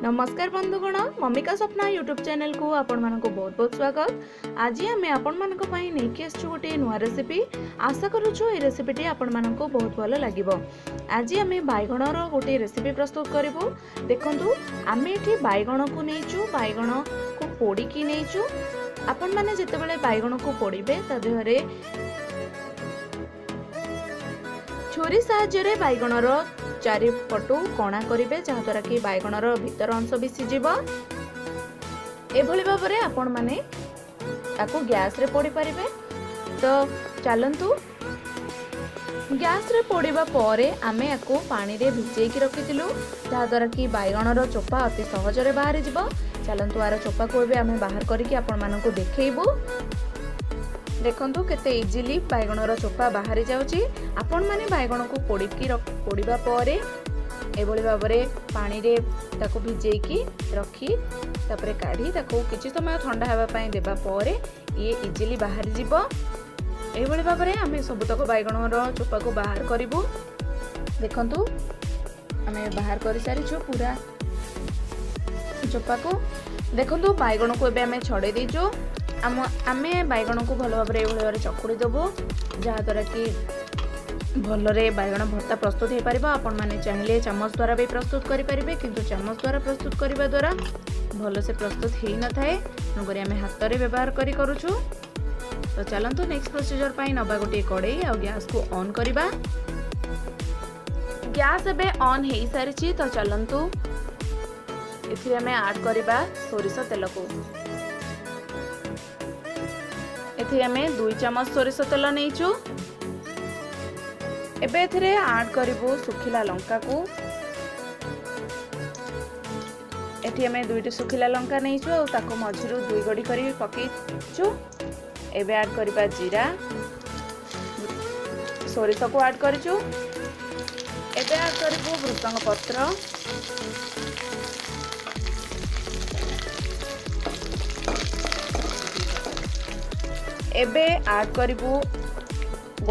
ନମସ୍କାର ବନ୍ଧୁଗଣ, ମମିକା ସ୍ୱପ୍ନା ୟୁଟ୍ୟୁବ୍ ଚ୍ୟାନେଲକୁ ଆପଣମାନଙ୍କୁ ବହୁତ ବହୁତ ସ୍ୱାଗତ। ଆଜି ଆମେ ଆପଣମାନଙ୍କ ପାଇଁ ନେଇକି ଆସିଛୁ ଗୋଟିଏ ନୂଆ ରେସିପି। ଆଶା କରୁଛୁ ଏହି ରେସିପିଟି ଆପଣମାନଙ୍କୁ ବହୁତ ଭଲ ଲାଗିବ। ଆଜି ଆମେ ବାଇଗଣର ଗୋଟିଏ ରେସିପି ପ୍ରସ୍ତୁତ କରିବୁ। ଦେଖନ୍ତୁ, ଆମେ ଏଠି ବାଇଗଣକୁ ନେଇଛୁ, ବାଇଗଣକୁ ପୋଡ଼ିକି ନେଇଛୁ। ଆପଣମାନେ ଯେତେବେଳେ ବାଇଗଣକୁ ପୋଡ଼ିବେ, ତା ଦେହରେ ଛୁରୀ ସାହାଯ୍ୟରେ ବାଇଗଣର ଚାରିପଟୁ କଣା କରିବେ, ଯାହାଦ୍ୱାରା କି ବାଇଗଣର ଭିତର ଅଂଶ ବି ସିଝିବ। ଏଭଳି ଭାବରେ ଆପଣମାନେ ତାକୁ ଗ୍ୟାସରେ ପୋଡ଼ି ପାରିବେ। ତ ଚାଲନ୍ତୁ, ଗ୍ୟାସରେ ପୋଡ଼ିବା ପରେ ଆମେ ୟାକୁ ପାଣିରେ ଭିଜେଇକି ରଖିଥିଲୁ, ଯାହାଦ୍ୱାରା କି ବାଇଗଣର ଚୋପା ଅତି ସହଜରେ ବାହାରିଯିବ। ଚାଲନ୍ତୁ, ଆର ଚୋପାକୁ ଏବେ ଆମେ ବାହାର କରିକି ଆପଣମାନଙ୍କୁ ଦେଖେଇବୁ। ଦେଖନ୍ତୁ, କେତେ ଇଜିଲି ବାଇଗଣର ଚୋପା ବାହାରି ଯାଉଛି। ଆପଣମାନେ ବାଇଗଣକୁ ପୋଡ଼ିକି ପୋଡ଼ିବା ପରେ ଏଭଳି ଭାବରେ ପାଣିରେ ତାକୁ ଭିଜେଇକି ରଖି, ତାପରେ କାଢ଼ି ତାକୁ କିଛି ସମୟ ଥଣ୍ଡା ହେବା ପାଇଁ ଦେବା ପରେ ଇଏ ଇଜିଲି ବାହାରିଯିବ। ଏଇଭଳି ଭାବରେ ଆମେ ସବୁତକ ବାଇଗଣର ଚୋପାକୁ ବାହାର କରିବୁ। ଦେଖନ୍ତୁ, ଆମେ ବାହାର କରିସାରିଛୁ ପୁରା ଚୋପାକୁ। ଦେଖନ୍ତୁ, ବାଇଗଣକୁ ଏବେ ଆମେ ଛଡ଼େଇ ଦେଇଛୁ। ଆମେ ବାଇଗଣକୁ ଭଲ ଭାବରେ ଏଇଭଳି ଭାବରେ ଚକୁଡ଼ି ଦେବୁ, ଯାହାଦ୍ୱାରା କି ଭଲରେ ବାଇଗଣ ଭର୍ତ୍ତା ପ୍ରସ୍ତୁତ ହୋଇପାରିବ। ଆପଣମାନେ ଚାହିଁଲେ ଚାମଚ ଦ୍ୱାରା ବି ପ୍ରସ୍ତୁତ କରିପାରିବେ, କିନ୍ତୁ ଚାମଚ ଦ୍ୱାରା ପ୍ରସ୍ତୁତ କରିବା ଦ୍ୱାରା ଭଲସେ ପ୍ରସ୍ତୁତ ହେଇନଥାଏ। ତେଣୁକରି ଆମେ ହାତରେ ବ୍ୟବହାର କରି କରୁଛୁ। ତ ଚାଲନ୍ତୁ, ନେକ୍ସଟ ପ୍ରୋସିଜର ପାଇଁ ନେବା ଗୋଟିଏ କଡ଼େଇ ଆଉ ଗ୍ୟାସକୁ ଅନ୍ କରିବା। ଗ୍ୟାସ୍ ଏବେ ଅନ୍ ହେଇସାରିଛି। ତ ଚାଲନ୍ତୁ, ଏଥିରେ ଆମେ ଆଡ଼୍ କରିବା ସୋରିଷ ତେଲକୁ। ଏଥିରେ ଆମେ 2 ଚାମଚ ସୋରିଷ ତେଲ ନେଇଛୁ। ଏବେ ଏଥିରେ ଆଡ଼୍ କରିବୁ ଶୁଖିଲା ଲଙ୍କାକୁ। ଏଠି ଆମେ ଦୁଇଟି ଶୁଖିଲା ଲଙ୍କା ନେଇଛୁ ଆଉ ତାକୁ ମଝିରୁ ଦୁଇ ଗଡ଼ି କରି ପକେଇଛୁ। ଏବେ ଆଡ଼୍ କରିବା ଜିରା, ସୋରିଷକୁ ଆଡ଼୍ କରିଛୁ। ଏବେ ଆଡ଼୍ କରିବୁ ଭୃସଙ୍ଗ ପତ୍ର। ଏବେ ଆଡ଼୍ କରିବୁ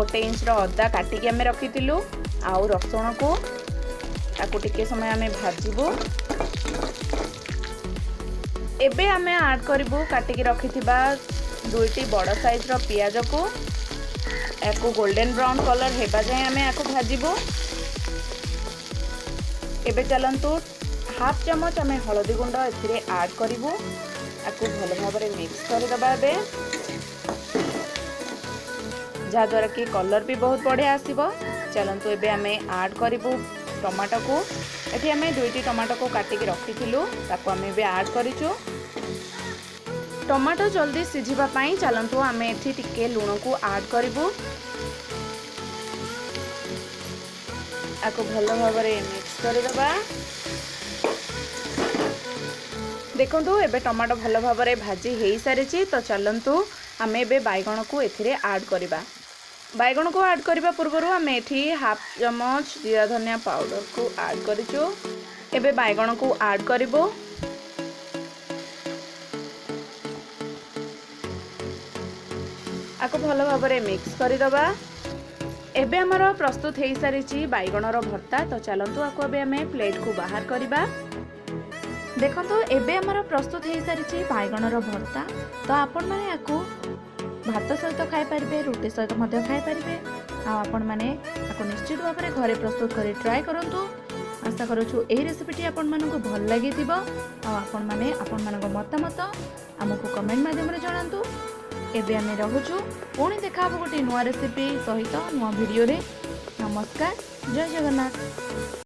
1 ଇଞ୍ଚର ଅଦା କାଟିକି ଆମେ ରଖିଥିଲୁ ଆଉ ରସୁଣକୁ। ତାକୁ ଟିକେ ସମୟ ଆମେ ଭାଜିବୁ। ଏବେ ଆମେ ଆଡ଼୍ କରିବୁ କାଟିକି ରଖିଥିବା ଦୁଇଟି ବଡ଼ ସାଇଜ୍ର ପିଆଜକୁ। ଏହାକୁ ଗୋଲ୍ଡେନ୍ ବ୍ରାଉନ୍ କଲର୍ ହେବା ଯାଏଁ ଆମେ ଏହାକୁ ଭାଜିବୁ। ଏବେ ଚାଲନ୍ତୁ, ହାଫ୍ ଚାମଚ ଆମେ ହଳଦୀ ଗୁଣ୍ଡ ଏଥିରେ ଆଡ଼୍ କରିବୁ। ଆକୁ ଭଲ ଭାବରେ ମିକ୍ସ କରିଦେବା ଏବେ, ଯାହାଦ୍ୱାରା କି କଲର୍ ବି ବହୁତ ବଢ଼ିଆ ଆସିବ। ଚାଲନ୍ତୁ, ଏବେ ଆମେ ଆଡ଼୍ କରିବୁ ଟମାଟୋକୁ। ଏଠି ଆମେ ଦୁଇଟି ଟମାଟୋକୁ କାଟିକି ରଖିଥିଲୁ, ତାକୁ ଆମେ ଏବେ ଆଡ଼୍ କରିଛୁ। ଟମାଟୋ ଜଲ୍ଦି ସିଝିବା ପାଇଁ ଚାଲନ୍ତୁ, ଆମେ ଏଠି ଟିକେ ଲୁଣକୁ ଆଡ଼୍ କରିବୁ। ଆକୁ ଭଲ ଭାବରେ ମିକ୍ସ କରିଦେବା। ଦେଖନ୍ତୁ, ଏବେ ଟମାଟୋ ଭଲ ଭାବରେ ଭାଜି ହେଇସାରିଛି। ତ ଚାଲନ୍ତୁ, ଆମେ ଏବେ ବାଇଗଣକୁ ଏଥିରେ ଆଡ଼୍ କରିବା। ବାଇଗଣକୁ ଆଡ଼୍ କରିବା ପୂର୍ବରୁ ଆମେ ଏଠି ହାଫ୍ ଚାମଚ ଜିରା ଧନିଆ ପାଉଡ଼ରକୁ ଆଡ଼୍ କରିଛୁ। ଏବେ ବାଇଗଣକୁ ଆଡ଼୍ କରିବୁ। ଆକୁ ଭଲ ଭାବରେ ମିକ୍ସ କରିଦେବା। ଏବେ ଆମର ପ୍ରସ୍ତୁତ ହେଇସାରିଛି ବାଇଗଣର ଭର୍ତ୍ତା। ତ ଚାଲନ୍ତୁ, ଆକୁ ଏବେ ଆମେ ପ୍ଲେଟ୍କୁ ବାହାର କରିବା। ଦେଖନ୍ତୁ, ଏବେ ଆମର ପ୍ରସ୍ତୁତ ହେଇସାରିଛି ବାଇଗଣର ଭର୍ତ୍ତା। ତ ଆପଣମାନେ ୟାକୁ ଭାତ ସହିତ ଖାଇପାରିବେ, ରୁଟି ସହିତ ମଧ୍ୟ ଖାଇପାରିବେ। ଆଉ ଆପଣମାନେ ତାକୁ ନିଶ୍ଚିତ ଭାବରେ ଘରେ ପ୍ରସ୍ତୁତ କରି ଟ୍ରାଏ କରନ୍ତୁ। ଆଶା କରୁଛୁ ଏହି ରେସିପିଟି ଆପଣମାନଙ୍କୁ ଭଲ ଲାଗିଥିବ। ଆଉ ଆପଣମାନେ ଆପଣମାନଙ୍କ ମତାମତ ଆମକୁ କମେଣ୍ଟ ମାଧ୍ୟମରେ ଜଣାନ୍ତୁ। ଏବେ ଆମେ ରହୁଛୁ। ପୁଣି ଦେଖା ହେବ ଗୋଟିଏ ନୂଆ ରେସିପି ସହିତ ନୂଆ ଭିଡ଼ିଓରେ। ନମସ୍କାର, ଜୟ ଜଗନ୍ନାଥ।